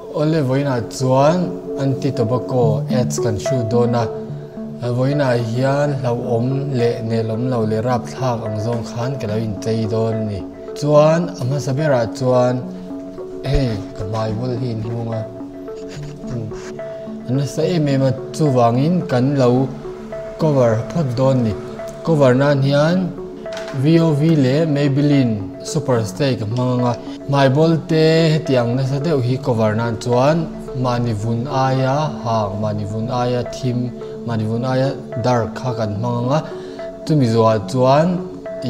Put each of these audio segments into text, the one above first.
Awle vawiinah chuan anti tobacco ads kan shoot dawn a, vawiinah hian hlauhawm leh nelawm lo leh rapthlak ang zawng khan ka lo inchei dawn a ni. Chuan a hmasa berah chuan hei ka hmai bul hi in hung a, a nasa em em a chuvangin kan lo cover phawt dawn a ni. Cover nan hian VOV leh Maybelline Super Stay ka hmang ang a, hmai bawl te hetiang nasa deuh hi cover nan chuan mahni vun aia hang, mahni vun aia thim, mahni vun aia dark kha kan hmang ang a, chumi zawhah chuan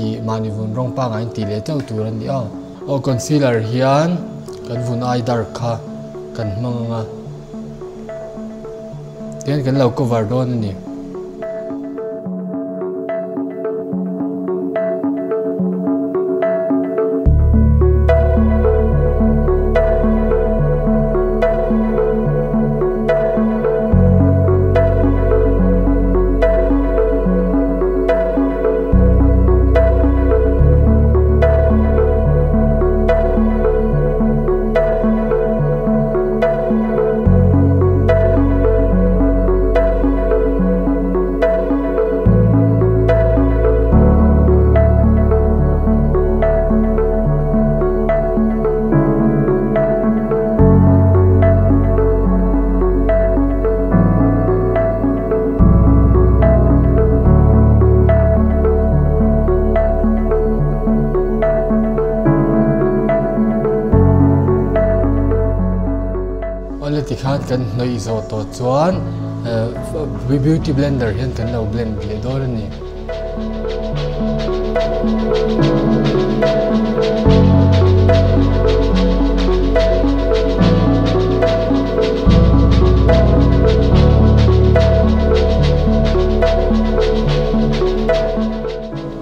ih mahni vun rawng pangngai in tih leh chauh tur a ni ang. Aw concealer hian kan vun ai dark kha kan hmang ang a, tihian kan lo cover dawn a ni. Awle tikhan kan hnawih zawh tawh chuan beauty blender hian kan lo blend leh dawn a ni.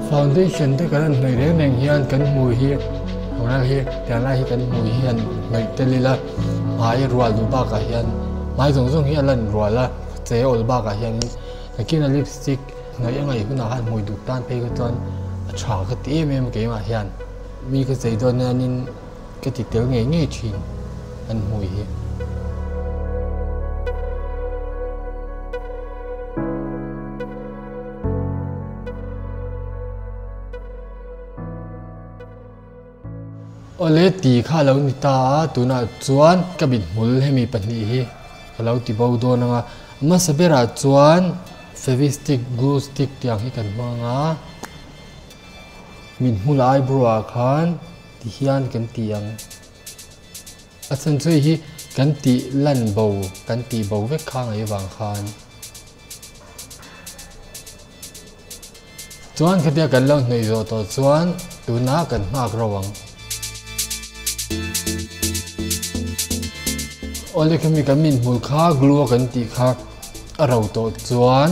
Foundation te kan han hnawih reng reng hian kan hmui hi tunlai hi tiang lai hi kan hmui hi han hnawih tel ila hmai rual duh bakah hian hmai zawng zawng hi a lan rual a che awl bakah hianin nakina lipstick hnawih a ngaih hunah khan hmui duk tan phei kha chuan a tha ka ti em em a keimah hian mi ka chei dawn hianin ka ti tel ngei ngei thin an hmui hi. Awle ti kha a lo ni ta a, tunah chuan ka mithmul hemi pahnih hi ka lo ti bo dawn ang a, a hmasa berah chuan Fevistick glue stick tiang hi kan hmang ang a, mithmul eyebrow ah khan ti hian kan ti ang. A chhan chu hei hi kan tih lan bo, kan tih bo vek kha ngaih avang khan. Chuan khatia kan lo hnawih zawh tawh chuan tunah kan nghak ro ang. Awle khami kan min hmul kha glue a kan tih kha a ro tawh chuan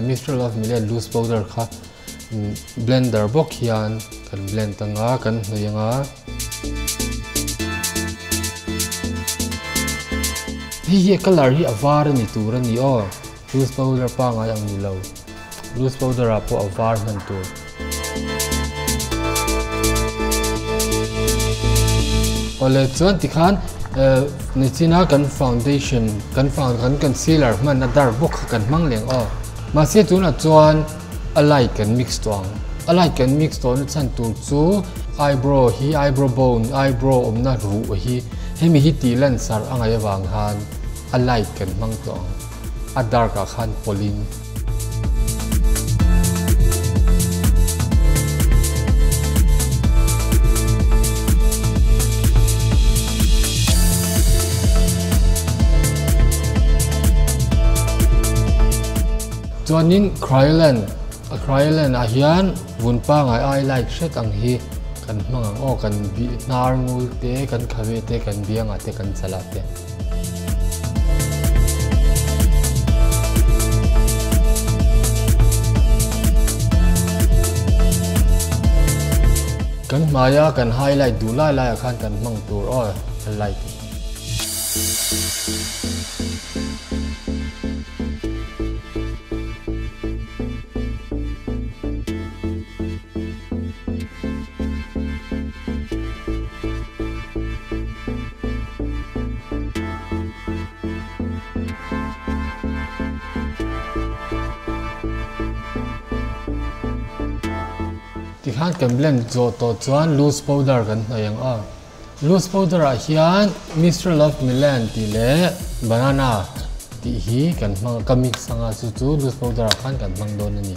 Mister Love Millet loose powder kha blender bawk hian kan blend anga kan hnawih anga. Hei hi a colour hi a var a ni tur a ni aw. Loose powder pangngai ang ni lo. Loose powder ah pawh a var hman tur. Awle chuan tikhan nichina kan foundation kan found kan concealer hman a dark bawk kha kan hmang leng aw. Mahse tunah chuan a light kan mix tawh ang. A light kan mix tawh na chhan tur chu eyebrow hi eyebrow bone eyebrow awmna ruh hi hemi hi tih lan sarh a ngaih avang khan a light kan hmang tawh ang. A dark ah khan pawlhin. Chuanin Kryolan, a Kryolan ah hian vun pangai ai light hret ang hi kan hmang ang aw, kan hnar ngul te, kan khave te, kan biang ah te, kan chal ah te. Kan hmaia kan highlight duh lai laiah khan kan hmang tur aw a light hi. Tikhan kan blend zawh tawh chuan loose powder kan hnawih ang a. Loose powder ah hian Mister Love Milan tih leh banana tih hi kan hmang ka mix anga chu chu loose powder ah khan kan hmang dawn a ni.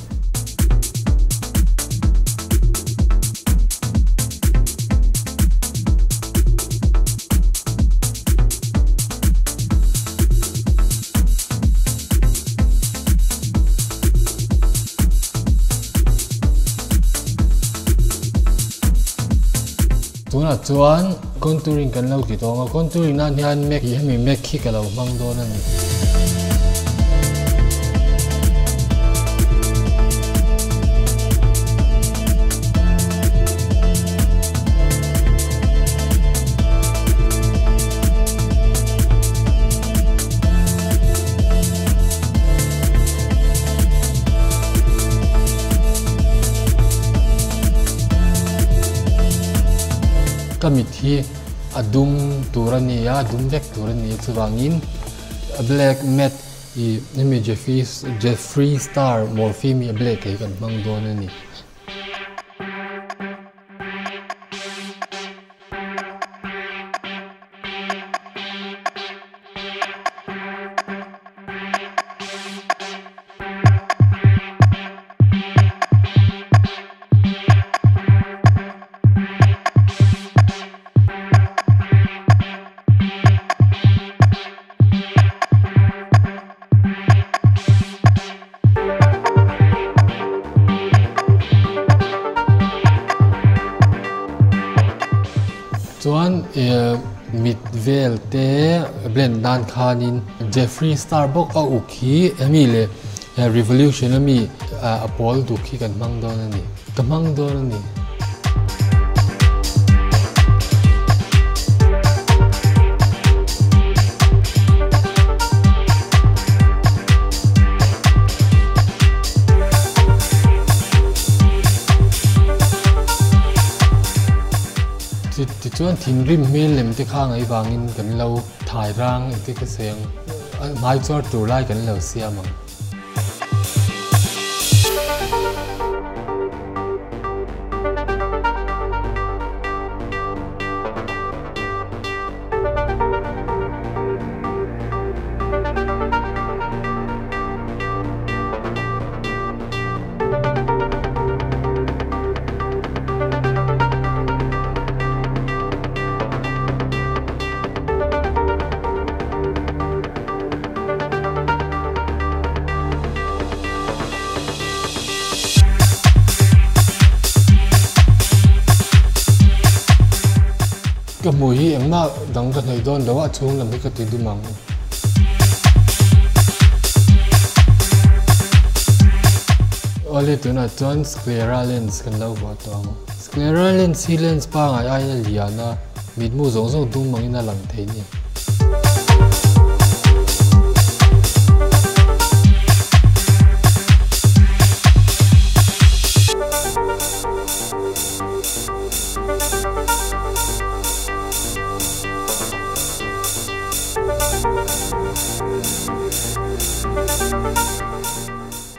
Tunah chuan contouring kan lo ti tawng a, contouring nan hian mac hi hemi mac hi ka lo hmang dawn a ni. Ka mit hi a dum tur a ni a, a dum vek tur a ni a, chuvangin black matte ih hemi Jeffree Star Morphe mi a black hi kan hmang dawn a ni. Chuan mit vel te blend nan khanin Jeffree Star bawk a uk hi hemi leh Revolution ami a pawl duk hi kan hmang dawn a ni. Ka hmang dawn a ni. Tichuan thinrim hmel lem te kha ngaih vangin kan lo thai rang engti ka sawi ang, hmai chuar tur lai kan lo siam ang. Ka hmuh hi engmah dang ka hnaih dawn lo a, chhung lam hi ka ti dum ang. Awle tunah chuan sclera lens kan lo vuah tawh ang. Sclera lens hi lens pangai aiin a lian a, mitmu zawng zawng dum angin a lang thei a ni.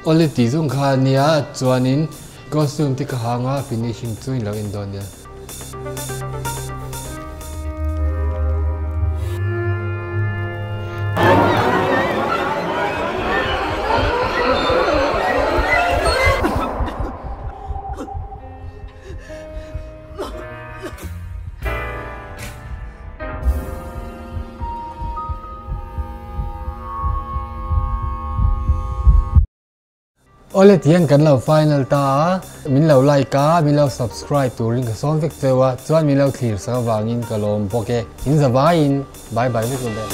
Awle tih zawng kha a nia chuanin costume te ka hang a finishing chu in lo en dawn nia. Awle tihian kan lo final ta a, min lo like a, min lo subscribe turin ka sawm vek cheu a, chuan min lo thlir sak avangin ka lawm bawk e, in zavaiin bye bye vek u le.